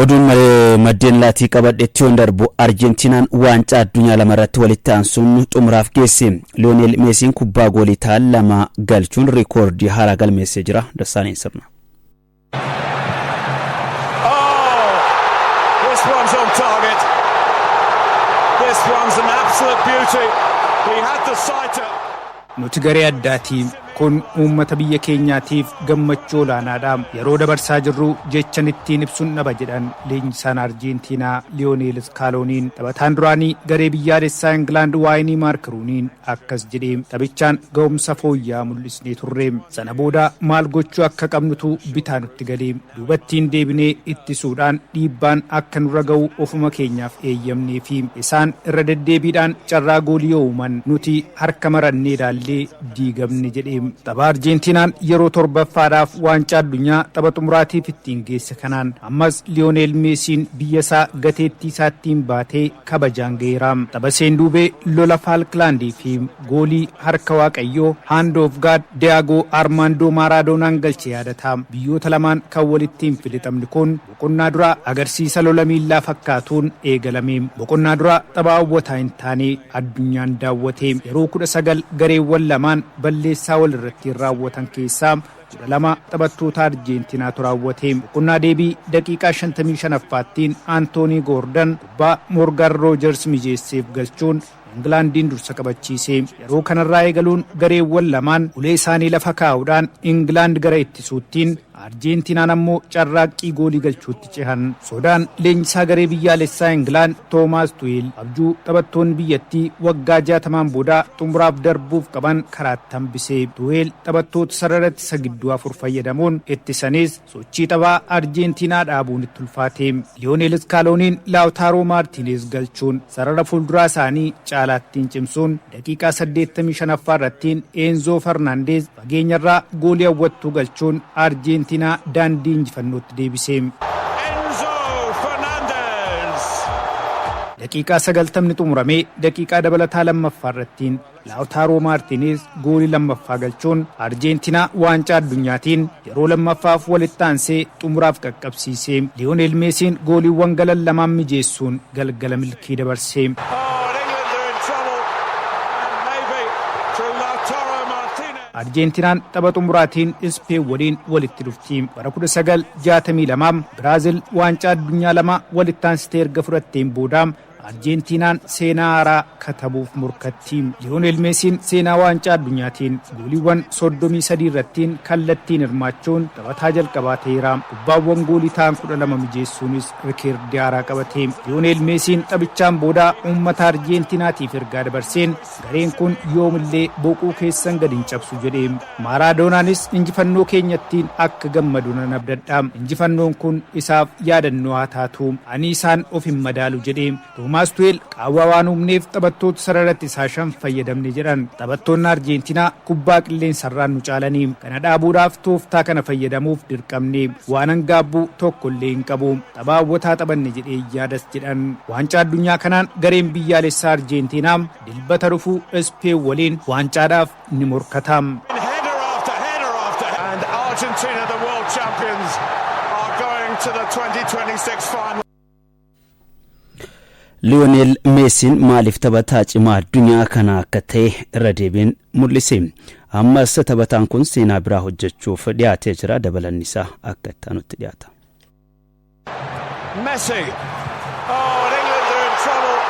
Oduun malee maddeen laatii qabadhetti yoon darbu, Arjentiinaan waancaa addunyaa lamarratti walitti aansuun xumuraaf geesse. Liyoonel Meesiin kubbaa goolii ta'an lama galchuun riikoordii haaraa galmeessee jira. Dassaaniin Sirna. Oh, this one's on target. This one's an absolute beauty. He had the sighter. Nuti garee addaatii. Kun uummata biyya keenyaatiif gammachuu olaanaadha. Yeroo dabarsaa jirru jechan ittiin ibsuun dhaba, jedhan leenjisaan Arjentiinaa Liyooneel Iskaalooniin. Taphataan duraanii garee biyyaalessaa Ingilaand Waayinii Maark Ruuniin akkas jedhee: "Taphichaan ga'umsa fooyya'aa mul'isnee turre. Sana booda maal gochuu akka qabnutu bitaa nutti galee duubattiin deebinee ittisuudhaan dhiibbaan akka nurra ga'u ofuma keenyaaf eeyyamnee fi isaan irra deddeebiidhaan carraa goolii yoo uuman nuti harka marannee ilaallee diigamne," jedhee. Tapha Arjentiinaan yeroo torbaffaadhaaf waancaa addunyaa tapha xumuraatiif ittiin geesse kanaan ammas Liyooneel Meesiin biyya isaa gateettii isaattiin baatee kabajaan ga'eera. Tapha seenduubee lola Faalkilaandii fi goolii harka Waaqayyoo, Hand of God, Diyaagoo Armaandoo Maaraadoonaan galche yaadata. Biyyoota lamaan kan walitti hin filixamne kun boqonnaa duraa agarsiisa lola miillaa fakkaatuun eegalame. Boqonnaa duraa tapha hawwataa hin taane addunyaan daawwate. Yeroo 19 gareewwan lamaan balleessaa wal irratti raawwatan keessaa 12 taphattoota Arjeentinaatu raawwate. Boqonnaa deebii daqiiqaa 55ffaattiin Antoonii Goordan kubbaa Moorgan Roojers mijeesseef galchuun Ingilaandiin dursa qabachiise. Yeroo kanarraa eegaluun gareewwan lamaan ulee isaanii lafa kaa'uudhaan Ingilaand gara ittisuuttiin, Arjentiinaan ammoo carraaqqii goolii galchuutti cehan. Sodaan leenjisaa garee biyyaalessaa Ingilaand Toomaas Tuweel abjuu taphattoonni biyyattii waggaa 60n booda xumuraaf darbuuf qaban karaatti hambise. Tuweel taphattoota sarara ittisa gidduu afur fayyadamuun ittisanis sochii taphaa Arjentiinaa dhaabuun itti ulfaate. Liyooneel Iskaalooniin Laawutaaroo Maartiineez galchuun sarara fuulduraa isaanii caalaattiin cimsuun daqiiqaa 85ffaa irrattiin Eenzoo Farnaandeez fageenyarraa goolii hawwattuu galchuun Arjentiinaa daandii injifannootti deebise. Enzo Fernandez. Daqiiqaa 90ni xumuramee daqiiqaa dabalataa lammaffaa irrattiin Laawutaaroo Maartiineez goolii lammaffaa galchuun Arjentiinaa waancaa addunyaatiin yeroo lammaffaaf walitti aansee xumuraaf qaqqabsiise. Liyoonel Meesiin gooliiwwan galan lamaan mijeessuun galgala milkii dabarse. Oh, and England are in trouble. And maybe through Lautaro Martinez. Arjentiinaan tapha xumuraatiin Ispeen waliin walitti dhufti. Bara 1962 Biraazil waancaa addunyaa lama walitti aansitee erga fudhatteen booda Arjentiinaan seenaa haaraa katabuuf morkatti. Liyoonel Meesiin seenaa waancaa addunyaatiin gooliiwwan 33 irrattiin kallattiin hirmaachuun taphataa jalqabaa ta'eera. Kubbaawwan goolii ta'an 12 mijeessuunis rikeerdii haaraa qabate. Liyoonel Meesiin taphichaan booda uummata Arjentiinaatiif ergaa dabarseen, "Gareen kun yoomillee boquu keessan gadi hin cabsu," jedhe. Maaraadoonaanis "Injifannoo keenyattiin akka gammadu nan abdadha. Injifannoon kun isaaf yaadannoo haa taatu. Ani isaan of hin madaalu," jedhe. Toomaas Tuweel qaawwaa waan uumneef taphattoota sarara ittisaa shan fayyadamne jedhan. Taphattoonni Arjentiinaa kubbaa qilleensarraan nu caalanii, kana dhaabuudhaaf tooftaa kana fayyadamuuf dirqamne. Waanan gaabbuu tokko illee hin qabu. Tapha hawwataa taphanne jedhee yaadas, jedhan. Waancaa addunyaa kanaan gareen biyyaalessaa Arjentiinaa Dilbata dhufu Ispeen waliin waancaadhaaf ni morkata. Header after header after. And Argentina, the world champions, are going to the 2026 final. Liyoonel Meesiin maaliif taphataa cimaa addunyaa kana akka ta'e irra deebiin mul'ise. Ammas taphataan kun seenaa biraa hojjechuuf dhiyaatee jira. Dabalanni isaa akka itti aanutti dhiyaata. Messi. Oh, and England are in trouble.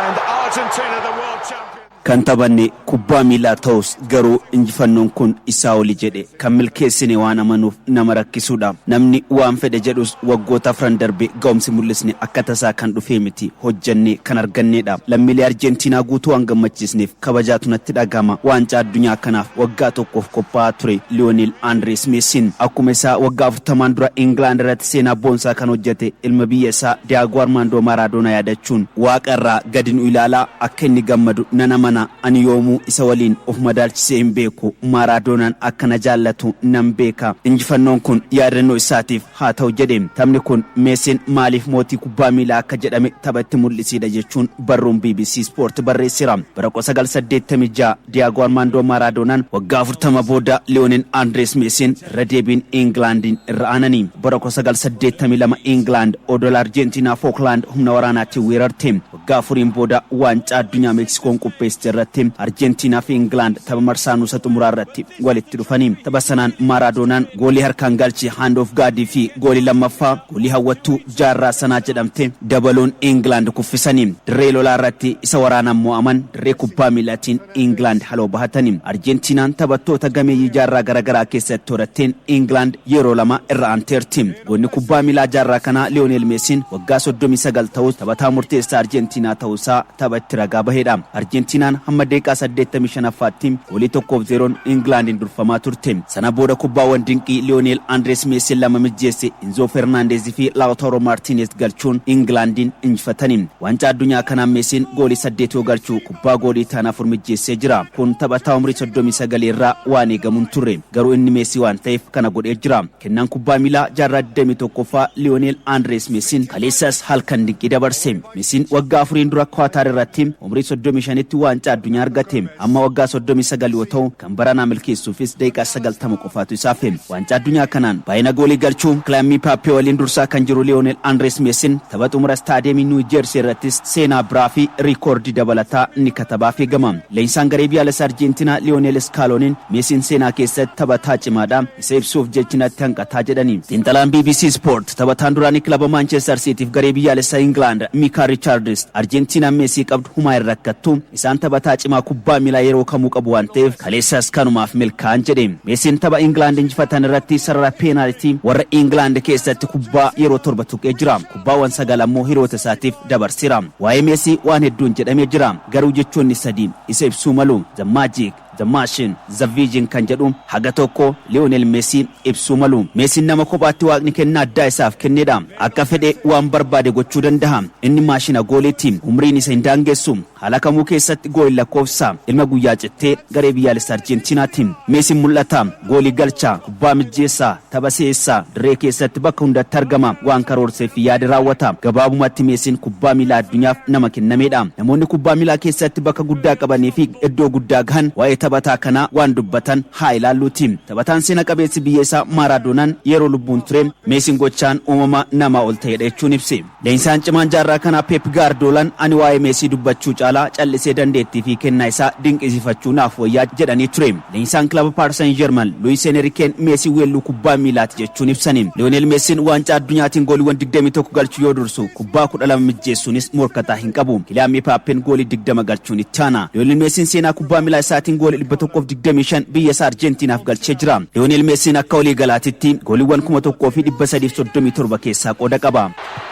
And Argentina, the world champions. Kan taphanne kubbaa miilaa ta'us garuu injifannoon kun isaa oli jedhe kan milkeessine waan amanuuf nama rakkisuudha. Namni waan fedhe jedhus waggoota 4 darbe ga'umsi mul'isne akka tasaa kan dhufee miti, hojjannee kan arganneedha. Lammiilee Arjentiinaa guutuu waan gammachiisneef kabajaatu natti dhagama. Waancaa addunyaa kanaaf waggaa tokkoof qophaa'aa ture Liyoonel Andrees Meesiin. Akkuma isaa waggaa 40n dura Ingilaand irratti seenaa boonsaa kan hojjete ilma biyya isaa Diyaagoo Armaandoo Maaraadoonaa yaadachuun, waaqa irraa gadi nu ilaalaa akka inni gammadu nan amana. Amana, ani yoomuu isa waliin of madaalchisee hin beeku. Maaraadoonaan akka na jaallatu nan beeka. Injifannoon kun yaadannoo isaatiif haa ta'u jedhe. Taphni kun Meesiin maaliif mootii kubbaa miilaa akka jedhame taphatti mul'isiidha jechuun barruun BBC Sport barreessira. Bara 1986 Diyaagoo Armaandoo Maaraadoonaan waggaa 40 booda Liyoonel Andrees Meesiin irra deebiin Ingilaandiin irra aananii. Bara 1982 Ingilaand odola Arjentiinaa Fookland humna waraanaatiin weerarte. Waggaa 4n booda waancaa addunyaa Meeksikoon qopheessite irratti Arjentiinaa fi Ingilaand tapha marsaa nuusa xumuraa irratti walitti dhufanii. Tapha sanaan Maaraadoonaan goolii harkaan galche Hand of God fi goolii lammaffaa goolii hawwattuu jaarraa sanaa jedhamte dabaluun Ingilaand kuffisanii. Dirree lolaa irratti isa waraanaan mo'aman, dirree kubbaa miilaatiin Ingilaand haloo bahatanii. Arjentiinaan taphattoota gameeyyii jaarraa garaagaraa keessatti horatteen Ingilaand yeroo lama irra aanteerti. Goonni kubbaa miilaa jaarraa kanaa Liyoonel Meesiin waggaa 39 ta'us taphataa murteessaa Arjentiinaa ta'uusaa tapha itti ragaa bahedha. Arjentiinaan hamma daqiiqaa 85ffaatti goolii 1-0n Ingilaandiin durfamaa turte. Sana booda kubbaawwan dinqii Liyoonel Andrees Meesiin lama mijjeesse Enzo Fernandez fi Lautaro Martinez galchuun Ingilaandiin injifatani. Waancaa addunyaa kanaan Meesiin goolii 8 yoo galchu, kubbaa goolii ta'an 4 mijjeessee jira. Kun taphataa umurii 39 irraa waan eegamu hin turre. Garuu inni Meesii waan ta'eef kana godhee jira. Kennaan kubbaa miilaa jaarraa 21ffaa Liyoonel Andrees Meesiin kaleessas halkan dinqii dabarse. Meesiin waggaa 4n dura Kwaataar irratti umurii 35tti waancaa addunyaa argate. Amma waggaa 39 yoo ta'u, kan baranaa milkeessuufis daqiiqaa 90 qofaatu isaaf. Waancaa addunyaa kanaan baay'ina goolii galchuu Kylian Mbappé waliin dursaa kan jiru Liyoonel Andrees Meesiin tapha xumura istaadiyeemii Niw Jeersii irrattis seenaa biraa fi riikoordii dabalataa ni katabaaf eegama. Leenjisaan garee biyyaalessa Arjentiinaa Liyoonel Iskaalooniin Meesiin seenaa keessatti taphataa cimaadha. Isa ibsuuf jechi natti hanqataa jedhani. Xiinxalaan BBC Sport, taphataan duraanii kilaba Manchester Cityf garee biyyaalessa Ingilaand Mika Richards, Arjentiinaan Meesii qabdu humaa hin rakkattu. Isaan taphataa cimaa kubbaa miilaa yeroo kamuu qabu waan ta'eef kaleessas kanumaaf milkaa'an jedhe. Meesiin tapha Ingilaand injifatan irratti sarara peenaalitii warra Ingilaand keessatti kubbaa yeroo 7 tuqee jira. Kubbaawwan 9 ammoo hiriyoota isaatiif dabarseera. Waa'ee Meesii waan hedduun jedhamee jira. Garuu jechoonni sadii isa ibsuu malu. The Magic, The Machine, The Vision kan jedhu haga tokko Liyoonel Meesii ibsuu malu. Meesiin nama kophaatti waaqni kennaa addaa isaaf kennedha. Akka fedhe waan barbaade gochuu danda'a. Inni maashina gooliiti. Umriin isa hin daangessu. Haala kamuu keessatti goolii lakkoofsa. Ilma guyyaa cittee garee biyyaalessa Arjentiinaati. Meesiin mul'ata. Goolii galcha. Kubbaa mijjeessa. Tapha si'eessa. Dirree keessatti bakka hundatti argama. Waan karoorsee fi yaade raawwata. Gabaabumatti Meesiin kubbaa miilaa addunyaaf nama kennameedha. Namoonni kubbaa miilaa keessatti bakka guddaa qabanii fi iddoo guddaa gahan waa'ee taphataa kanaa waan dubbatan haa ilaalluuti. Taphataan seena qabeessi biyya isaa Maaraadoonaan yeroo lubbuun ture Meesiin gochaan uumama namaa ol ta'edha jechuun ibse. Leenjisaan cimaan jaarraa kanaa Pep Gaardoolaan ani waa'ee Meesii dubbachuu caalaa callisee dandeettii fi kennaa isaa dinqisiifachuu naaf wayyaa jedhanii ture. Leenjisaan kilaba Paris Saint-Germain Luis Enriqueen Meesii weelluu kubbaa miilaati jechuun ibsani. Lionel Meesiin waancaa addunyaatiin gooliiwwan 21 galchuu yoo dursu, kubbaa 12 mijjeessuunis morkataa hin qabu. Kylian Mbappeen goolii 20 galchuun itti aana. Lionel Meesiin seenaa kubbaa miilaa isaatiin goolii 125 biyya isaa Arjentiinaaf galchee jira. Lionel Meesiin akka walii galaatitti gooliiwwan 1337 keessaa qooda qaba.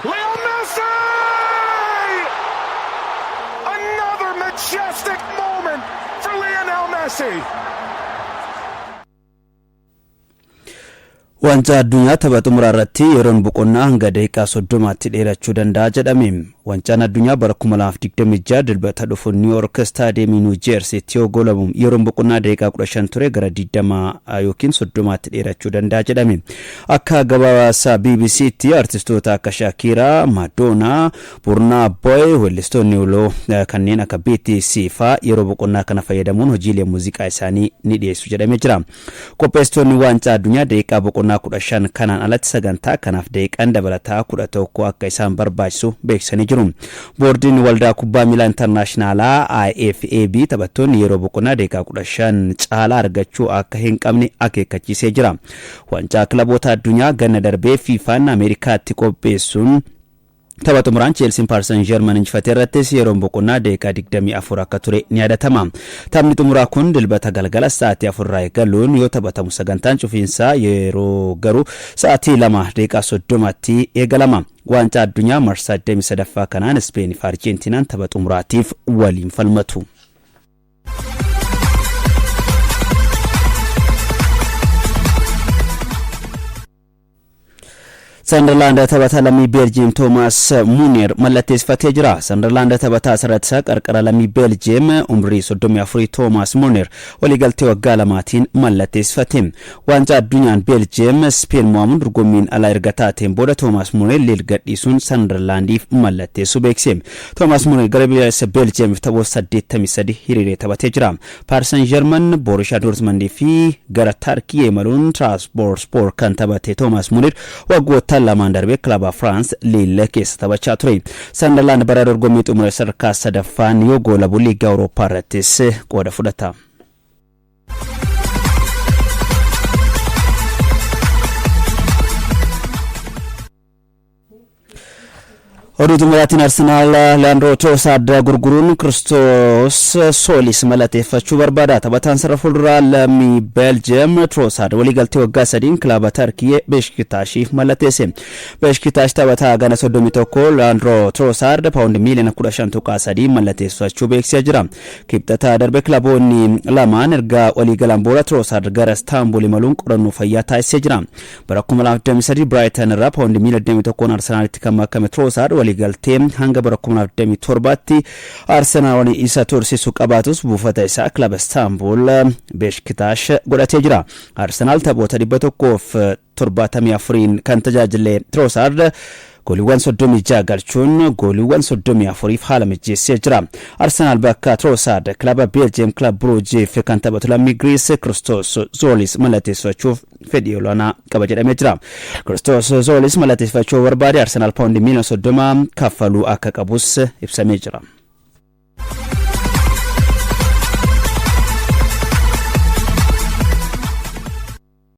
Leo Messi! Another majestic moment for Lionel Messi. Waancaa addunyaa tapha xumuraa irratti yeroon boqonnaa hanga daqiiqaa 30tti dheerachuu danda'a jedhame. Waancaan addunyaa bara 2026 Dilbata dhufu Niw Yoork Istaadiyeemii Niw Jeersiitti yoo goolamu, yeroon boqonnaa daqiiqaa 15 ture gara 20 yookiin 30tti dheerachuu danda'a jedhame. Akka gabaasa BBCtti artistoota akka Shaakiiraa, Maadoonaa, Burnaa Boy, weellistoonni uloo kanneen akka BTC faa yeroo boqonnaa kana fayyadamuun hojiilee muuziqaa isaanii ni dhiyeessu jedhamee jira. Qopheessitoonni waancaa addunyaa daqiiqaa boqonnaa 15 kanaan alatti sagantaa kanaaf daqiiqaan dabalataa 11 akka isaan barbaachisu beeksisanii jiru. Boordiin Waldaa Kubbaa Miilaa Intarnaashinaalaa IFAB taphattoonni yeroo boqonnaa daqiiqaa 15 caalaa argachuu akka hin qabne akeekkachiisee jira. Waancaa kilaboota addunyaa ganna darbee FIFAn Ameerikaatti qopheessuun tapha xumuraan Cheelsiin Paris Saint-Germain injifate irrattis yeroon boqonnaa daqiiqaa 24 akka ture ni yaadatama. Taphni xumuraa kun Dilbata galgala sa'aatii 4 irraa eegaluun yoo taphatamu, sagantaan cufiinsaa yeroo garuu sa'aatii 2 daqiiqaa 30tti eegalama. Waancaa addunyaa marsaa 23ffaa kanaan Ispeenii fi Arjentiinaan tapha xumuraatiif waliin falmatu. Sanderlaand taphataa lammii Beeljiyeem Toomaas Muneer mallatteessifatee jira. Sanderlaand taphataa sarara qarqara lammii Beeljiyeem umrii 34 Toomaas Muneer waliigaltee waggaa 2tiin mallatteessifate. Waancaa addunyaan Beeljiyeem Speen mo'amuun dorgommiin alaa erga taateen booda Toomaas Muneer Liil gadhiisuun Sanderlaandiif mallatteessuu beekse. Toomaas Muneer gara biyya Beeljiyeemiif taphoota 83 hiriiree taphatee jira. Paris Saint-Germain, Borussia Dortmund fi gara Tarkii imaluun Trabzonspor kan taphate Toomaas Muneer waggoottan 2 darbee kilaba Firaans Liille keessa taphachaa ture. Sanderlaand bara dorgommii xumura sadarkaa sadaffaan yoo goolabu liigaa Awurooppaa irrattis qooda fudhata. Oduu xumuraatiin, Arsenaal Leandro Trossard gurguruun Kiristoos Soolis mallatteeffachuu barbaada. Taphataan sarara fuulduraa lammii Beeljiyeem Trossard waliigaltee waggaa 3n kilaba Tarkii Beeshkitaashiif mallatteesse. Beeshkitaash taphataa gana 31 Leandro Trossard paawundi miiliyoona 15.3 mallatteessachuu beeksisee jira. Kibxata darbe kilaboonni lamaan erga waliigalan booda Trossard gara Istaanbul imaluun qorannoo fayyaa taasisee jira. Bara 2023 Brighton irraa paawundi miiliyoona 21 Arsenaalitti kan makame Trossard waliigaltee hanga bara 2027tti Arsenaal waliin isa tursiisu qabaatus buufata isaa kilaba Istaanbul Beeshkitaash godhatee jira. Arsenaal taphoota 174n kan tajaajile Trossard gooliiwwan 36 galchuun gooliiwwan 34f haala mijeessee jira. Arsenaal bakka Trossard kilaba Beeljiyeem Club Bruggeef kan taphatu lammii Giriis Kiristoos Zoolis mallatteeffachuuf fedhii olaanaa qaba jedhamee jira. Kiristoos Zoolis mallatteeffachuu barbaade Arsenaal paawundi miiliyoona 30 kaffaluu akka qabus ibsamee jira.